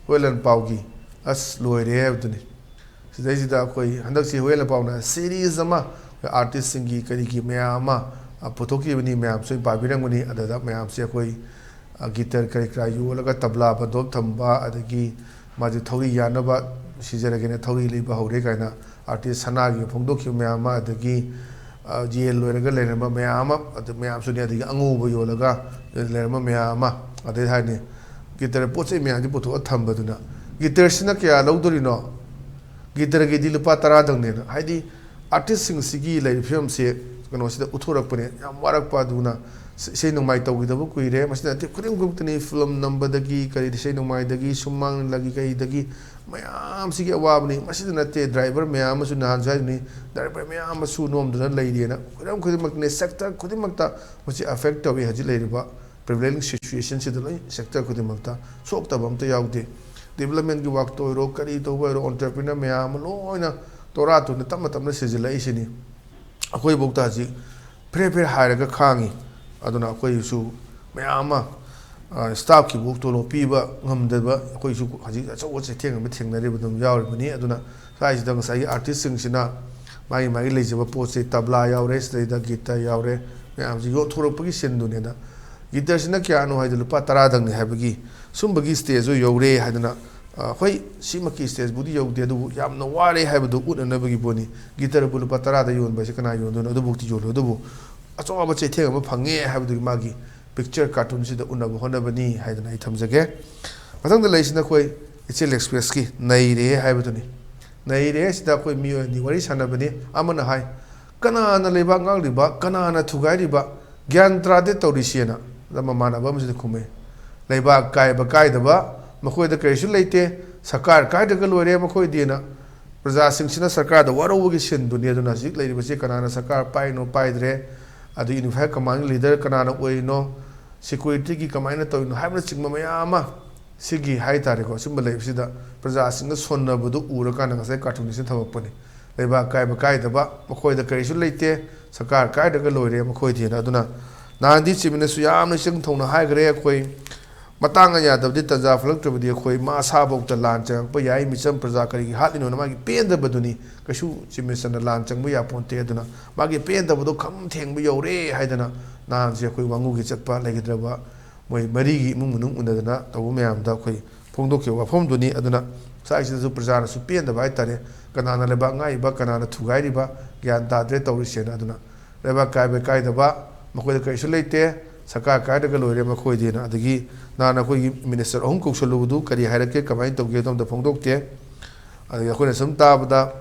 ꯍꯨꯌꯦꯟ ꯂꯥꯟꯄꯥꯎꯒꯤ "ꯑꯁ ꯂꯣꯏꯔꯦ" ꯍꯥꯏꯕꯗꯨꯅꯤ꯫ ꯁꯤꯗꯩꯁꯤꯗ ꯑꯩꯈꯣꯏ ꯍꯟꯗꯛꯁꯤ ꯍꯨꯌꯦꯟ ꯂꯥꯟꯄꯥꯎꯅ ꯁꯤꯔꯤꯁ ꯑꯃ ꯑꯩꯈꯣꯏ ꯑꯥꯔꯇꯤꯁꯁꯤꯡꯒꯤ ꯀꯔꯤꯒꯤ ꯃꯌꯥꯝ ꯑꯃ, ꯑ, ꯄꯨꯊꯣꯛꯈꯤꯕꯅꯤ꯫ ꯃꯌꯥꯝꯁꯨ ꯄꯥꯕꯤꯔꯝꯒꯅꯤ꯫ ꯑꯗꯨꯗ ꯃꯌꯥꯝꯁꯦ ꯑꯩꯈꯣꯏ, ꯒꯤꯇꯔ ꯀꯔꯤ ꯀꯔꯥ ꯌꯣꯜꯂꯒ, ꯇꯕ꯭ꯂꯥ ꯕꯟꯗꯣꯞ ꯊꯝꯕ, ꯑꯗꯒꯤ ꯃꯥꯁꯦ ꯊꯧꯔꯤ ꯌꯥꯅꯕ ꯁꯤꯖꯔꯒꯦꯅ ꯊꯧꯔꯤ ꯂꯩꯕ ꯍꯧꯔꯦ ꯀꯥꯏꯅ ꯑꯥꯔꯇꯤꯁ ꯁꯅꯥꯒꯤ ꯐꯣꯡꯗꯣꯛꯈꯤꯕ ꯃꯌꯥꯝ ꯑꯃ, ꯑꯗꯒꯤ ꯌꯦꯟ ꯂꯣꯏꯔꯒ ꯂꯩꯔꯝꯕ ꯃꯌꯥꯝ ꯑꯃ, ꯑꯗꯨ ꯃꯌꯥꯝꯁꯨꯅꯤ, ꯑꯗꯒꯤ ꯑꯉꯧꯕ ꯌꯣꯜꯂꯒ ꯂꯩꯔꯝꯕ ꯃꯌꯥꯝ ꯑꯃ, ꯑꯗꯩ ꯍꯥꯏꯅꯤ ꯒꯤꯇꯔ ꯄꯣꯠ ꯆꯩ ꯃꯌꯥꯝꯁꯤ ꯄꯨꯊꯣꯛꯑ ꯊꯝꯕꯗꯨꯅ, ꯒꯤꯇꯔꯁꯤꯅ ꯀꯌꯥ ꯂꯧꯗꯣꯔꯤꯅꯣ? ꯒꯤꯇꯔꯒꯤꯗꯤ ꯂꯨꯄꯥ ꯇꯔꯥꯗꯪꯅꯦꯅ꯫ ꯍꯥꯏꯗꯤ ꯑꯥꯔꯇꯤꯁꯁꯤꯡꯁꯤꯒꯤ ꯂꯩꯔꯤꯕ ꯐꯤꯕꯝꯁꯦ ꯀꯩꯅꯣꯁꯤꯗ ꯎꯠꯊꯣꯔꯛꯄꯅꯦ꯫ ꯌꯥꯝ ꯋꯥꯔꯛꯄ ꯑꯗꯨꯅ, ꯏꯁꯩ ꯅꯣꯡꯃꯥꯏ ꯇꯧꯈꯤꯗꯕ ꯀꯨꯏꯔꯦ꯫ ꯃꯁꯤꯗ ꯅꯠꯇꯦ, ꯈꯨꯗꯤꯡꯃꯛꯇꯅꯤ, ꯐꯤꯂꯝ ꯅꯝꯕꯗꯒꯤ ꯀꯔꯤ, ꯏꯁꯩ ꯅꯣꯡꯃꯥꯏꯗꯒꯤ, ꯁꯨꯃꯥꯡ ꯂꯤꯂꯥꯒꯤ ꯀꯩꯗꯒꯤ, ꯃꯌꯥꯝꯁꯤꯒꯤ ꯑꯋꯥꯕꯅꯤ꯫ ꯃꯁꯤꯗ ꯅꯠꯇꯦ, ꯗ꯭ꯔꯥꯏꯚꯔ ꯃꯌꯥꯝ ꯑꯃꯁꯨ, ꯅꯍꯥꯟꯁꯨ ꯍꯥꯏꯗꯨꯅꯤ, ꯗ꯭ꯔꯥꯏꯚꯔ ꯃꯌꯥꯝ ꯑꯃꯁꯨ ꯅꯣꯝꯗꯨꯅ ꯂꯩꯔꯤꯑꯅ꯫ ꯈꯨꯗꯝ ꯈꯨꯗꯤꯡꯃꯛꯅꯦ, ꯁꯦꯛꯇꯔ ꯈꯨꯗꯤꯡꯃꯛꯇ ꯃꯁꯤ ꯑꯦꯐꯦꯛ ꯇꯧꯏ꯫ ꯍꯧꯖꯤꯛ ꯂꯩꯔꯤꯕ ꯄ꯭ꯔꯤꯚꯦꯂꯤꯡ ꯁꯤꯆꯨꯋꯦꯁꯟꯁꯤꯗ ꯂꯣꯏ, ꯁꯦꯛꯇꯔ ꯈꯨꯗꯤꯡꯃꯛꯇ ꯁꯣꯛꯇꯕ ꯑꯝꯇ ꯌꯥꯎꯗꯦ꯫ ꯗꯤꯕꯂꯞꯃꯦꯟꯒꯤ ꯋꯥꯛꯇ ꯑꯣꯏꯔꯣ, ꯀꯔꯤ ꯇꯧꯕ ꯑꯣꯏꯔꯣ, ꯑꯣꯟꯇꯔꯄ꯭ꯔꯤꯅꯔ ꯃꯌꯥꯝ ꯑꯃ ꯂꯣꯏꯅ ꯇꯣꯔꯥ ꯇꯨꯅ ꯇꯞꯅ ꯇꯞꯅ ꯁꯤꯖꯤꯜꯂꯛꯏꯁꯤꯅꯤ꯫ ꯑꯩꯈꯣꯏꯐꯧꯗ ꯍꯧꯖꯤꯛ ꯐꯦꯔꯦ ꯐꯦꯔꯦ ꯍꯥꯏꯔꯒ ꯈꯥꯡꯉꯤ꯫ ꯑꯗꯨꯅ ꯑꯩꯈꯣꯏꯁꯨ ꯃꯌꯥꯝ ꯑꯃ ꯁ꯭ꯇꯥꯐꯀꯤꯕꯨ ꯇꯣꯂꯣꯞ ꯄꯤꯕ ꯉꯝꯗꯕ ꯑꯩꯈꯣꯏꯁꯨ ꯍꯧꯖꯤꯛ ꯑꯆꯧꯕ ꯆꯩꯊꯦꯡ ꯑꯃ ꯊꯦꯡꯅꯔꯤꯕ ꯑꯗꯨꯝ ꯌꯥꯎꯔꯤꯕꯅꯤ꯫ ꯑꯗꯨꯅ ꯁ꯭ꯋꯥꯏꯁꯤꯗ ꯉꯁꯥꯏꯒꯤ ꯑꯥꯔꯇꯤꯁꯁꯤꯡꯁꯤꯅ ꯃꯥꯒꯤ ꯃꯥꯒꯤ ꯂꯩꯖꯕ ꯄꯣꯠꯁꯦ, ꯇꯕ꯭ꯂꯥ ꯌꯥꯎꯔꯦ, ꯁꯤꯗꯩꯗ ꯒꯤꯇꯔ ꯌꯥꯎꯔꯦ, ꯃꯌꯥꯝꯁꯤ ꯌꯣꯟꯊꯣꯔꯛꯄꯒꯤ ꯁꯤꯟꯗꯨꯅꯦꯅ꯫ ꯒꯤꯇꯔꯁꯤꯅ ꯀꯌꯥꯅꯣ ꯍꯥꯏꯗ ꯂꯨꯄꯥ ꯇꯔꯥꯗꯪꯅꯦ ꯍꯥꯏꯕꯒꯤ ꯁꯨꯝꯕꯒꯤ ꯁ꯭ꯇꯦꯖꯇꯨ ꯌꯧꯔꯦ ꯍꯥꯏꯗꯅ, ꯑ, ꯍꯣꯏ, ꯁꯤꯃꯛꯀꯤ ꯁ꯭ꯇꯦꯖꯕꯨꯗꯤ ꯌꯧꯗꯦ, ꯑꯗꯨꯕꯨ ꯌꯥꯝꯅ ꯋꯥꯔꯦ ꯍꯥꯏꯕꯗꯨ ꯎꯠꯅꯅꯕꯒꯤ ꯄꯣꯠꯅꯤ꯫ ꯒꯤꯇꯔꯕꯨ ꯂꯨꯄꯥ ꯇꯔꯥꯗ ꯌꯣꯟꯕ ꯍꯥꯏꯁꯦ ꯀꯅꯥ ꯌꯣꯟꯗꯣꯏꯅꯣ? ꯑꯗꯨꯕꯨꯛꯇꯤ ꯌꯣꯜꯂꯣꯏ꯫ ꯑꯗꯨꯕꯨ ꯑꯆꯧꯕ ꯆꯩꯊꯦꯡ ꯑꯃ ꯐꯪꯉꯦ ꯍꯥꯏꯕꯗꯨꯒꯤ ꯃꯥꯒꯤ ꯄꯤꯛꯆꯔ ꯀꯥꯔꯇꯨꯟꯁꯤꯗ ꯎꯠꯅꯕ ꯍꯣꯠꯅꯕꯅꯤ ꯍꯥꯏꯗꯅ ꯑꯩ ꯊꯝꯖꯒꯦ꯫ ꯃꯊꯪꯗ ꯂꯩꯔꯤꯁꯤꯅ ꯑꯩꯈꯣꯏ ꯏꯆꯦꯜ ꯑꯦꯛꯁꯄ꯭ꯔꯦꯁꯀꯤ ꯅꯩꯔꯦ ꯍꯥꯏꯕꯗꯨꯅꯤ꯫ ꯅꯩꯔꯦ ꯍꯥꯏꯁꯤꯗ ꯑꯩꯈꯣꯏ ꯃꯤꯑꯣꯏ ꯑꯅꯤ ꯋꯥꯔꯤ ꯁꯥꯟꯅꯕꯅꯤ꯫ ꯑꯃꯅ ꯍꯥꯏ, "ꯀꯅꯥꯅ ꯂꯩꯕꯥꯛ ꯉꯥꯛꯂꯤꯕ, ꯀꯅꯥꯅ ꯊꯨꯒꯥꯏꯔꯤꯕ, ꯒ꯭ꯌꯥꯟ ꯇꯥꯗꯦ ꯇꯧꯔꯤꯁꯦꯅ"꯫ ꯑꯗ ꯃꯃꯥꯟꯅꯕ ꯑꯃꯁꯤꯅ ꯈꯨꯝꯃꯦ, "ꯂꯩꯕꯥꯛ ꯀꯥꯏꯕ ꯀꯥꯏꯗꯕ ꯃꯈꯣꯏꯗ ꯀꯔꯤꯁꯨ ꯂꯩꯇꯦ, ꯁꯔꯀꯥꯔ ꯀꯥꯏꯗ꯭ꯔꯒ ꯂꯣꯏꯔꯦ ꯃꯈꯣꯏꯗꯤꯅ"꯫ ꯄ꯭ꯔꯖꯥꯁꯤꯡꯁꯤꯅ ꯁꯔꯀꯥꯔꯗ ꯋꯥꯔꯧꯕꯒꯤ ꯁꯤꯟꯗꯨꯅꯤ꯫ ꯑꯗꯨꯅ ꯍꯧꯖꯤꯛ ꯂꯩꯔꯤꯕꯁꯤ ꯀꯅꯥꯅ ꯁꯔꯀꯥꯔ ꯄꯥꯏꯔꯤꯅꯣ, ꯄꯥꯏꯗ꯭ꯔꯦ, ꯑꯗꯒꯤ ꯌꯨꯅꯤꯐꯥꯏꯠ ꯀꯃꯥꯟꯒꯤ ꯂꯤꯗꯔ ꯀꯅꯥꯅ ꯑꯣꯏꯔꯤꯅꯣ, ꯁꯦꯀ꯭ꯌꯨꯔꯤꯇꯤꯒꯤ ꯀꯃꯥꯏꯅ ꯇꯧꯔꯤꯅꯣ ꯍꯥꯏꯕꯅꯆꯤꯡꯕ ꯃꯌꯥꯝ ꯑꯃ, ꯁꯤꯒꯤ ꯍꯥꯏ ꯇꯥꯔꯦꯀꯣ, ꯁꯤꯒꯨꯝꯕ ꯂꯩꯕꯁꯤꯗ ꯄ꯭ꯔꯖꯥꯁꯤꯡꯅ ꯁꯣꯟꯅꯕꯗꯨ ꯎꯔꯀꯥꯟꯗ ꯉꯁꯥꯏ ꯀꯥꯔꯇꯨꯟꯁꯤꯅ ꯊꯝꯃꯛꯄꯅꯤ꯫ ꯂꯩꯕꯥꯛ ꯀꯥꯏꯕ ꯀꯥꯏꯗꯕ, ꯃꯈꯣꯏꯗ ꯀꯔꯤꯁꯨ ꯂꯩꯇꯦ, ꯁꯔꯀꯥꯔ ꯀꯥꯏꯗ꯭ꯔꯒ ꯂꯣꯏꯔꯦ ꯃꯈꯣꯏꯗꯤꯅ꯫ ꯑꯗꯨꯅ ꯅꯍꯥꯟꯗꯤ ꯆꯤꯞ ꯃꯤꯅꯤꯁꯇꯔꯁꯨ ꯌꯥꯝꯅ ꯏꯆꯪ ꯊꯧꯅ ꯍꯥꯏꯈ꯭ꯔꯦ, ꯑꯩꯈꯣꯏ ꯃꯇꯥꯡ ꯌꯥꯗꯕꯗꯤ, ꯇꯟꯖꯥ ꯐꯠꯂꯛꯇ꯭ꯔꯕꯗꯤ ꯑꯩꯈꯣꯏ ꯃꯥ ꯁꯥꯐꯧꯗ ꯂꯥꯟ ꯆꯪꯉꯛꯄ ꯌꯥꯏ, ꯃꯤꯆꯝ ꯄ꯭ꯔꯖꯥ ꯀꯔꯤꯒꯤ ꯍꯥꯠꯂꯤꯅꯣꯅ ꯃꯥꯒꯤ ꯄꯦꯟꯗꯕꯗꯨꯅꯤ꯫ ꯀꯩꯁꯨ ꯆꯤꯞ ꯃꯤꯅꯤꯁꯇꯔꯅ ꯂꯥꯟ ꯆꯪꯕ ꯌꯥꯄꯣꯟꯇꯦ꯫ ꯑꯗꯨꯅ ꯃꯥꯒꯤ ꯄꯦꯟꯗꯕꯗꯣ ꯈꯝ ꯊꯦꯡꯕ ꯌꯧꯔꯦ ꯍꯥꯏꯗꯅ ꯅꯍꯥꯟꯁꯦ ꯑꯩꯈꯣꯏ ꯋꯥꯉꯨꯒꯤ ꯆꯠꯄ ꯂꯩꯈꯤꯗ꯭ꯔꯕ ꯃꯣꯏ ꯃꯔꯤꯒꯤ ꯏꯃꯨꯡ ꯃꯅꯨꯡ ꯎꯅꯗꯅ ꯇꯧꯕ ꯃꯌꯥꯝꯗ ꯑꯩꯈꯣꯏ ꯐꯣꯡꯗꯣꯛꯈꯤꯕ ꯋꯥꯐꯝꯗꯨꯅꯤ꯫ ꯑꯗꯨꯅ ꯁ꯭ꯋꯥꯏꯁꯤꯗꯁꯨ ꯄ꯭ꯔꯖꯥꯅꯁꯨ ꯄꯦꯟꯗꯕ ꯍꯥꯏꯇꯥꯔꯦ, ꯀꯅꯥꯅ ꯂꯩꯕꯥꯛ ꯉꯥꯛꯏꯕ, ꯀꯅꯥꯅ ꯊꯨꯒꯥꯏꯔꯤꯕ, ꯒ꯭ꯌꯥꯟ ꯇꯥꯗ꯭ꯔꯦ ꯇꯧꯔꯤꯁꯦꯅ꯫ ꯑꯗꯨꯅ ꯂꯩꯕꯥꯛ ꯀꯥꯏꯕ ꯀꯥꯏꯗꯕ ꯃꯈꯣꯏꯗ ꯀꯔꯤꯁꯨ ꯂꯩꯇꯦ, ꯁꯔꯀꯥꯔ ꯀꯥꯏꯔꯒ ꯂꯣꯏꯔꯦ ꯃꯈꯣꯏꯗꯤꯅ꯫ ꯑꯗꯒꯤ ꯅꯍꯥꯟ ꯑꯩꯈꯣꯏꯒꯤ ꯃꯤꯅꯤꯁꯇꯔ ꯑꯍꯨꯝ ꯀꯧꯁꯜꯂꯨꯕꯗꯨ ꯀꯔꯤ ꯍꯥꯏꯔꯛꯀꯦ, ꯀꯃꯥꯏꯅ ꯇꯧꯒꯦ ꯑꯗꯨ ꯑꯝꯇ ꯐꯣꯡꯗꯣꯛꯇꯦ꯫ ꯑꯗꯒꯤ ꯑꯩꯈꯣꯏꯅ ꯁꯨꯝ ꯇꯥꯕꯗ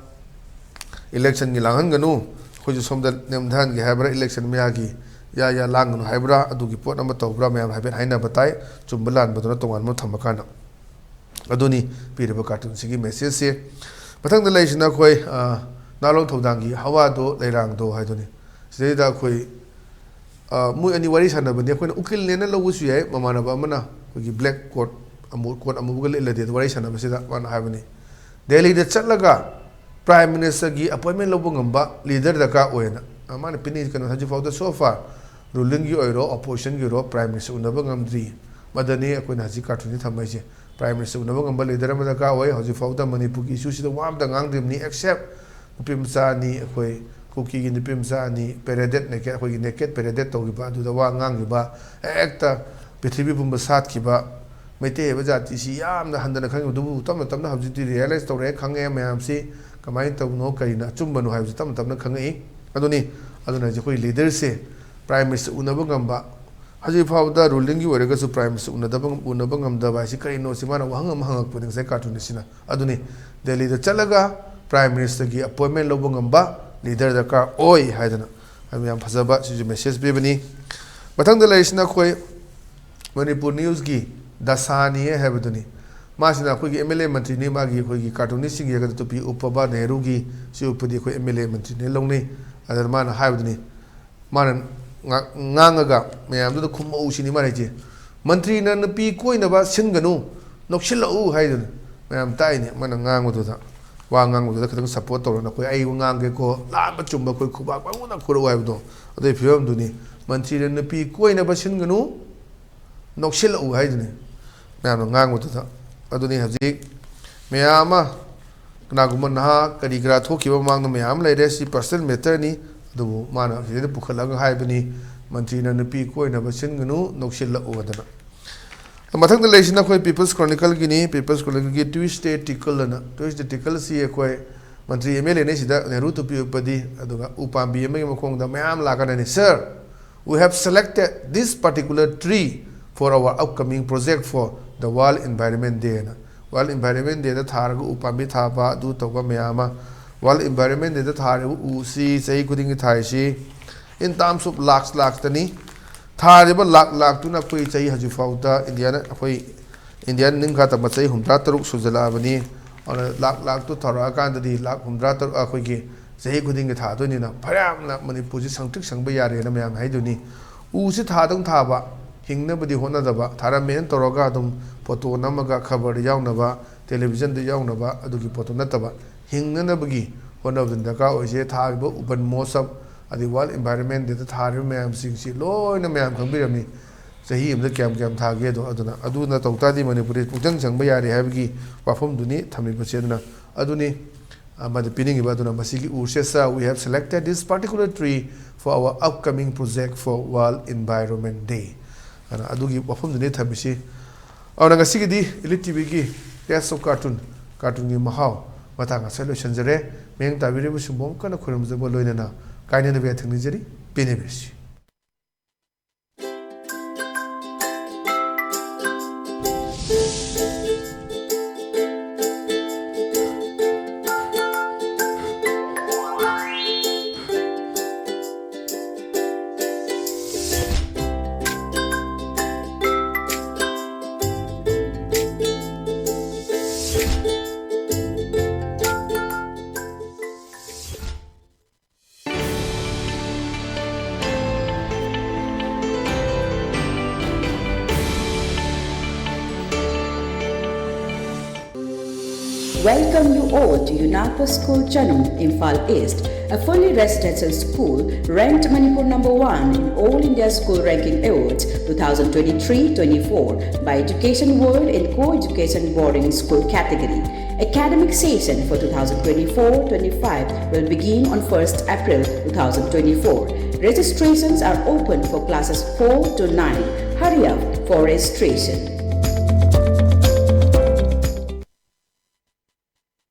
ꯏꯂꯦꯛꯁꯟꯒꯤ ꯂꯥꯡꯍꯟꯒꯅꯨ, ꯑꯩꯈꯣꯏꯁꯨ ꯁꯣꯝꯗ ꯅꯦꯝꯊꯍꯟꯒꯦ ꯍꯥꯏꯕ꯭ꯔꯥ, ꯏꯂꯦꯛꯁꯟ ꯃꯌꯥꯒꯤ ꯌꯥ ꯌꯥ ꯂꯥꯡꯒꯅꯨ ꯍꯥꯏꯕ꯭ꯔꯥ, ꯑꯗꯨꯒꯤ ꯄꯣꯠ ꯑꯃ ꯇꯧꯕ꯭ꯔꯥ, ꯃꯌꯥꯝ ꯍꯥꯏꯐꯦꯠ ꯍꯥꯏꯅꯕ ꯇꯥꯏ꯫ ꯆꯨꯝꯕ ꯂꯥꯟꯕꯗꯨꯅ ꯇꯣꯉꯥꯟꯕ ꯊꯝꯃꯀꯥꯟꯗ꯫ ꯑꯗꯨꯅꯤ ꯄꯤꯔꯤꯕ ꯀꯥꯔꯇꯨꯟꯁꯤꯒꯤ ꯃꯦꯁꯦꯖꯁꯦ꯫ ꯃꯊꯪꯗ ꯂꯩꯔꯤꯁꯤꯅ ꯑꯩꯈꯣꯏ, ꯑ, ꯅꯥꯂꯣꯡ ꯊꯧꯗꯥꯡꯒꯤ ꯍꯋꯥꯗꯣ ꯂꯩꯔꯥꯡꯗꯣ ꯍꯥꯏꯗꯨꯅꯤ꯫ ꯁꯤꯗꯩꯗ ꯑꯩꯈꯣꯏ, ꯑ, ꯃꯣꯏ ꯑꯅꯤ ꯋꯥꯔꯤ ꯁꯥꯟꯅꯕꯅꯤ꯫ ꯑꯩꯈꯣꯏꯅ ꯎꯀꯤꯜꯅꯦꯅ ꯂꯧꯕꯁꯨ ꯌꯥꯏ꯫ ꯃꯃꯥꯟꯅꯕ ꯑꯃꯅ ꯑꯩꯈꯣꯏꯒꯤ ꯕ꯭ꯂꯦꯛ ꯀꯣꯠ, ꯑꯃꯨ-, ꯀꯣꯠ ꯑꯃꯨꯕꯒ ꯂꯤꯠꯂꯗꯤ꯫ ꯑꯗꯨ ꯋꯥꯔꯤ ꯁꯥꯟꯅꯕꯁꯤꯗ ꯃꯥꯅ ꯍꯥꯏꯕꯅꯤ, ꯗꯦꯜꯂꯤꯗ ꯆꯠꯂꯒ ꯄ꯭ꯔꯥꯏꯝ ꯃꯤꯅꯤꯁꯇꯔꯒꯤ ꯑꯦꯄꯣꯏꯟꯃꯦꯟ ꯂꯧꯕ ꯉꯝꯕ ꯂꯤꯗꯔ ꯗꯔꯀꯥꯔ ꯑꯣꯏꯌꯦꯅ꯫ ꯑ, ꯃꯥꯅ ꯄꯤꯅꯤꯡꯉꯤꯁꯤ ꯀꯩꯅꯣ, ꯍꯧꯖꯤꯛ ꯐꯥꯎꯗ so far ꯔꯨꯂꯤꯡꯒꯤ ꯑꯣꯏꯔꯣ, ꯑꯣꯄꯣꯖꯤꯁꯟꯒꯤ ꯑꯣꯏꯔꯣ, ꯄ꯭ꯔꯥꯏꯝ ꯃꯤꯅꯤꯁꯇꯔ ꯎꯅꯕ ꯉꯝꯗ꯭ꯔꯤ꯫ ꯃꯗꯅꯤ ꯑꯩꯈꯣꯏꯅ ꯍꯧꯖꯤꯛ ꯀꯥꯔꯇꯨꯟꯁꯤ ꯊꯝꯃꯛꯏꯁꯦ꯫ ꯄ꯭ꯔꯥꯏꯝ ꯃꯤꯅꯤꯁꯇꯔ ꯎꯅꯕ ꯉꯝꯕ ꯂꯤꯗꯔ ꯑꯃ ꯗꯔꯀꯥꯔ ꯑꯣꯏ꯫ ꯍꯧꯖꯤꯛ ꯐꯥꯎꯗ ꯃꯅꯤꯄꯨꯔꯒꯤ ꯏꯁꯨꯁꯤꯗ ꯋꯥ ꯑꯝꯇ ꯉꯥꯡꯗ꯭ꯔꯤꯕꯅꯤ, ꯑꯦꯛꯁꯦꯞ ꯅꯨꯄꯤ ꯃꯆꯥ ꯑꯅꯤ, ꯑꯩꯈꯣꯏ ꯀꯨꯀꯤꯒꯤ ꯅꯨꯄꯤ ꯃꯆꯥ ꯑꯅꯤ ꯄꯦꯔꯦꯗꯦꯠ ꯅꯦꯀꯦꯠ, ꯑꯩꯈꯣꯏꯒꯤ ꯅꯦꯀꯦꯠ ꯄꯦꯔꯦꯗꯦꯠ ꯇꯧꯈꯤꯕ, ꯑꯗꯨꯗ ꯋꯥ ꯉꯥꯡꯈꯤꯕ, ꯍꯦꯛꯇ ꯄ꯭ꯔꯤꯊꯤꯕꯤ ꯄꯨꯝꯕ ꯁꯥꯠꯈꯤꯕ꯫ ꯃꯩꯇꯩ ꯍꯥꯏꯕ ꯖꯥꯇꯤꯁꯤ ꯌꯥꯝꯅ ꯍꯟꯊꯅ ꯈꯟꯈꯤꯕ, ꯑꯗꯨꯕꯨ ꯇꯞꯅ ꯇꯞꯅ ꯍꯧꯖꯤꯛꯇꯤ ꯔꯤꯌꯦꯂꯥꯏꯁ ꯇꯧꯔꯛꯑꯦ, ꯈꯪꯉꯛꯑꯦ ꯃꯌꯥꯝꯁꯤ꯫ ꯀꯃꯥꯏꯅ ꯇꯧꯕꯅꯣ, ꯀꯔꯤꯅ ꯑꯆꯨꯝꯕꯅꯣ ꯍꯥꯏꯕꯁꯤ ꯇꯞꯅ ꯇꯞꯅ ꯈꯪꯉꯛꯏ꯫ ꯑꯗꯨꯅꯤ, ꯑꯗꯨꯅ ꯍꯧꯖꯤꯛ ꯑꯩꯈꯣꯏ ꯂꯤꯗꯔꯁꯦ ꯄ꯭ꯔꯥꯏꯝ ꯃꯤꯅꯤꯁꯇꯔ ꯎꯅꯕ ꯉꯝꯕ, ꯍꯧꯖꯤꯛ ꯐꯥꯎꯕꯗ ꯔꯨꯂꯤꯡꯒꯤ ꯑꯣꯏꯔꯒꯁꯨ ꯄ꯭ꯔꯥꯏꯝ ꯃꯤꯅꯤꯁꯇꯔ ꯎꯅꯗꯕ, ꯎꯅꯕ ꯉꯝꯗꯕ ꯍꯥꯏꯁꯤ ꯀꯔꯤꯅꯣ? ꯁꯤ ꯃꯥꯅ ꯋꯥꯍꯪ ꯑꯃ ꯍꯪꯉꯛꯄꯅꯤ ꯉꯁꯥꯏ ꯀꯥꯔꯇꯨꯟ ꯑꯁꯤꯅ꯫ ꯑꯗꯨꯅꯤ, ꯗꯦꯜꯂꯤꯗ ꯆꯠꯂꯒ ꯄ꯭ꯔꯥꯏꯝ ꯃꯤꯅꯤꯁꯇꯔꯒꯤ ꯑꯦꯄꯣꯏꯟꯃꯦꯟ ꯂꯧꯕ ꯉꯝꯕ ꯂꯤꯗꯔ ꯗꯔꯀꯥꯔ ꯑꯣꯏ ꯍꯥꯏꯗꯅ ꯌꯥꯝ ꯐꯖꯕ ꯁꯤꯁꯨ ꯃꯦꯁꯦꯖ ꯄꯤꯕꯅꯤ꯫ ꯃꯊꯪꯗ ꯂꯩꯔꯤꯁꯤꯅ ꯑꯩꯈꯣꯏ ꯃꯅꯤꯄꯨꯔ ꯅ꯭ꯌꯨꯁꯀꯤ ꯗꯁꯥꯅꯤ ꯍꯥꯏꯕꯗꯨꯅꯤ꯫ ꯃꯥꯁꯤꯅ ꯑꯩꯈꯣꯏꯒꯤ ꯑꯦꯝ ꯑꯦꯜ ꯑꯦ ꯃꯟꯇ꯭ꯔꯤꯅꯤ, ꯃꯥꯒꯤ ꯑꯩꯈꯣꯏꯒꯤ ꯀꯥꯔꯇꯨꯟꯅꯤꯁꯁꯤꯡꯒꯤ ꯍꯦꯛꯇ ꯇꯨꯄꯤ ꯎꯞꯄꯕ ꯅꯦꯍꯔꯨꯒꯤ ꯁꯤ ꯎꯞꯄꯗꯤ ꯑꯩꯈꯣꯏ ꯑꯦꯝ ꯑꯦꯜ ꯑꯦ ꯃꯟꯇ꯭ꯔꯤꯅꯦ ꯂꯧꯅꯩ꯫ ꯑꯗꯨꯅ ꯃꯥꯅ ꯍꯥꯏꯕꯗꯨꯅꯤ, ꯃꯥꯅ ꯉꯥ-, ꯉꯥꯡꯉꯒ ꯃꯌꯥꯝꯗꯨꯗ ꯈꯨꯝꯃꯛꯎ ꯁꯤꯅꯤ ꯃꯥꯅ ꯍꯥꯏꯁꯦ꯫ ꯃꯟꯇ꯭ꯔꯤꯅ ꯅꯨꯄꯤ ꯀꯣꯏꯅꯕ ꯁꯤꯟꯒꯅꯨ, ꯅꯣꯛꯁꯤꯜꯂꯛꯎ ꯍꯥꯏꯗꯨꯅ ꯃꯌꯥꯝ ꯇꯥꯛꯏꯅꯦ꯫ ꯃꯥꯅ ꯉꯥꯡꯕꯗꯨꯗ, ꯋꯥ ꯉꯥꯡꯕꯗꯨꯗ ꯈꯤꯇꯪ ꯁꯞꯄꯣꯔꯠ ꯇꯧꯔꯒ ꯑꯩꯈꯣꯏ ꯑꯩ ꯉꯥꯡꯒꯦꯀꯣ, ꯂꯥꯟꯕ ꯆꯨꯝꯕ ꯑꯩꯈꯣꯏ ꯈꯨꯕꯥꯛ ꯄꯪꯈꯨꯗ ꯈꯨꯔꯛꯎ ꯍꯥꯏꯕꯗꯣ, ꯑꯗꯨꯒꯤ ꯐꯤꯕꯝꯗꯨꯅꯤ꯫ ꯃꯟꯇ꯭ꯔꯤꯅ ꯅꯨꯄꯤ ꯀꯣꯏꯅꯕ ꯁꯤꯟꯒꯅꯨ, ꯅꯣꯛꯁꯤꯜꯂꯛꯎ ꯍꯥꯏꯗꯨꯅꯤ ꯃꯌꯥꯝꯅ ꯉꯥꯡꯕꯗꯨꯗ꯫ ꯑꯗꯨꯅꯤ ꯍꯧꯖꯤꯛ ꯃꯌꯥꯝ ꯑꯃ, ꯀꯅꯥꯒꯨꯝꯕ ꯅꯍꯥ ꯀꯔꯤ ꯀꯔꯥ ꯊꯣꯛꯈꯤꯕ ꯃꯃꯥꯡꯗ ꯃꯌꯥꯝ ꯑꯃ ꯂꯩꯔꯦ, ꯁꯤ ꯄꯔꯁꯅꯦꯜ ꯃꯦꯇꯔꯅꯤ꯫ ꯑꯗꯨꯕꯨ ꯃꯥꯅ ꯁꯤꯗꯩꯗ ꯄꯨꯈꯠꯂꯒ ꯍꯥꯏꯕꯅꯤ, ꯃꯟꯇ꯭ꯔꯤꯅ ꯅꯨꯄꯤ ꯀꯣꯏꯅꯕ ꯁꯤꯟꯒꯅꯨ, ꯅꯣꯛꯁꯤꯜꯂꯛꯎ ꯍꯥꯏꯗꯅ꯫ ꯃꯊꯪꯗ ꯂꯩꯔꯤꯁꯤꯅ ꯑꯩꯈꯣꯏ People's Chronicleꯒꯤꯅꯤ꯫ People's Chronicleꯒꯤ Tuesday Tickleꯑꯅ, Tuesday Tickleꯁꯤ ꯑꯩꯈꯣꯏ ꯃꯟꯇ꯭ꯔꯤ MLAꯅꯤ ꯁꯤꯗ ꯅꯦꯍꯔꯨ ꯇꯨꯄꯤ ꯎꯞꯄꯗꯤ, ꯑꯗꯨꯒ ꯎ ꯄꯥꯝꯕꯤ ꯑꯃꯒꯤ ꯃꯈꯣꯡꯗ ꯃꯌꯥꯝ ꯂꯥꯛꯀꯗꯣꯏꯅꯤ꯫ Sir, we have selected this particular tree for our upcoming project for the World Environment Dayꯑꯅ꯫ World Environment Dayꯗ ꯊꯥꯔꯒ ꯎ ꯄꯥꯝꯕꯤ ꯊꯥꯕ, ꯑꯗꯨ ꯇꯧꯕ ꯃꯌꯥꯝ ꯑꯃ꯫ World Environment Dayꯗ ꯊꯥꯔꯤꯕ ꯎꯁꯤ ꯆꯍꯤ ꯈꯨꯗꯤꯡꯒꯤ ꯊꯥꯔꯤꯁꯤ in terms of lakhs lakhsꯇꯅꯤ꯫ ꯊꯥꯔꯤꯕ ꯂꯥꯛ ꯂꯥꯛꯇꯨꯅ ꯑꯩꯈꯣꯏ ꯆꯍꯤ ꯍꯧꯖꯤꯛ ꯐꯥꯎꯗ ꯏꯟꯗꯤꯌꯥꯅ, ꯑꯩꯈꯣꯏ ꯏꯟꯗꯤꯌꯥꯅ ꯅꯤꯡꯈꯥ ꯇꯝꯕ ꯆꯍꯤ ꯍꯨꯝꯗ꯭ꯔꯥ ꯇꯔꯨꯛ ꯁꯨꯖꯜꯂꯛꯑꯕꯅꯤ꯫ ꯑꯗꯨꯅ ꯂꯥꯛ ꯂꯥꯛꯇꯨ ꯊꯥꯔꯛꯑꯀꯥꯟꯗꯗꯤ ꯂꯥꯛ ꯍꯨꯝꯗ꯭ꯔꯥ ꯇꯔꯨꯛ ꯑꯩꯈꯣꯏꯒꯤ ꯆꯍꯤ ꯈꯨꯗꯤꯡꯒꯤ ꯊꯥꯗꯣꯏꯅꯤꯅ ꯐꯅꯌꯥꯝꯅ ꯃꯅꯤꯄꯨꯔꯁꯤ ꯁꯪꯇ꯭ꯔꯤꯛ ꯁꯪꯕ ꯌꯥꯔꯦꯅ ꯃꯌꯥꯝ ꯍꯥꯏꯗꯨꯅꯤ꯫ ꯎꯁꯤ ꯊꯥꯗꯪ ꯊꯥꯕ, ꯍꯤꯡꯅꯕꯗꯤ ꯍꯣꯠꯅꯗꯕ, ꯊꯥꯔꯝꯃꯦꯅ ꯇꯧꯔꯒ ꯑꯗꯨꯝ ꯐꯣꯇꯣ ꯅꯝꯃꯒ ꯈꯕꯔꯗ ꯌꯥꯎꯅꯕ, ꯇꯦꯂꯤꯚꯤꯖꯟꯗ ꯌꯥꯎꯅꯕ ꯑꯗꯨꯒꯤ ꯄꯣꯠꯇꯨ ꯅꯠꯇꯕ, ꯍꯤꯡꯅꯅꯕꯒꯤ ꯍꯣꯠꯅꯕꯗ ꯗꯔꯀꯥꯔ ꯑꯣꯏꯁꯦ꯫ ꯊꯥꯔꯤꯕ ꯎꯕꯟ ꯃꯣꯁꯞ, ꯑꯗꯩ World Environment Dayꯗ ꯊꯥꯔꯤꯕ ꯃꯌꯥꯝꯁꯤꯡꯁꯤ ꯂꯣꯏꯅ ꯃꯌꯥꯝ ꯈꯪꯕꯤꯔꯝꯃꯤ꯫ ꯆꯍꯤ ꯑꯃꯗ ꯀꯌꯥꯝ ꯀꯌꯥꯝ ꯊꯥꯒꯦꯗꯣ꯫ ꯑꯗꯨꯅ ꯑꯗꯨꯅ ꯇꯧ ꯇꯥꯔꯗꯤ ꯃꯅꯤꯄꯨꯔꯗꯤ ꯄꯨꯛꯆꯪ ꯆꯪꯕ ꯌꯥꯔꯦ ꯍꯥꯏꯕꯒꯤ ꯋꯥꯐꯝꯗꯨꯅꯤ ꯊꯝꯃꯤꯕꯁꯦ꯫ ꯑꯗꯨꯅ ꯑꯗꯨꯅꯤ, ꯑ, ꯃꯗꯨ ꯄꯤꯅꯤꯡꯉꯤꯕ꯫ ꯑꯗꯨꯅ ꯃꯁꯤꯒꯤ ꯎꯁꯦ, "Sir, we have selected this particular tree for our upcoming project for World Environment Day" ꯑꯗꯨꯅ ꯑꯗꯨꯒꯤ ꯋꯥꯐꯝꯗꯨꯅꯤ ꯊꯝꯃꯤꯁꯤ꯫ ꯑꯗꯨꯅ ꯉꯁꯤꯒꯤꯗꯤ Elite TVꯒꯤ Taste of Cartoon, ꯀꯥꯔꯇꯨꯟꯒꯤ ꯃꯍꯥꯎ ꯃꯇꯥꯡ ꯑꯁꯤꯗ ꯂꯣꯏꯁꯤꯟꯖꯔꯦ꯫ ꯃꯤꯠꯌꯦꯡ ꯇꯥꯕꯤꯔꯤꯕꯁꯤꯡꯕꯨ ꯑꯃꯨꯛ ꯍꯟꯅ ꯈꯨꯔꯨꯝꯖꯕ ꯂꯣꯏꯅꯅ ꯀꯥꯏꯅꯗꯕ ꯌꯥꯊꯪ ꯅꯤꯖꯔꯤ꯫ ꯄꯦꯟꯅꯕꯤꯔꯁꯤ꯫ Welcome you all to Yunapa School Chanum, Imphal East, a fully residential school ranked Manipur number one in All India School Ranking Awards two thousand twenty-three twenty-four by Education World in co-education boarding school category. Academic session for two thousand twenty-four twenty-five will begin on first April two thousand twenty-four. Registrations are open for classes four to nine. Hurry up for registration.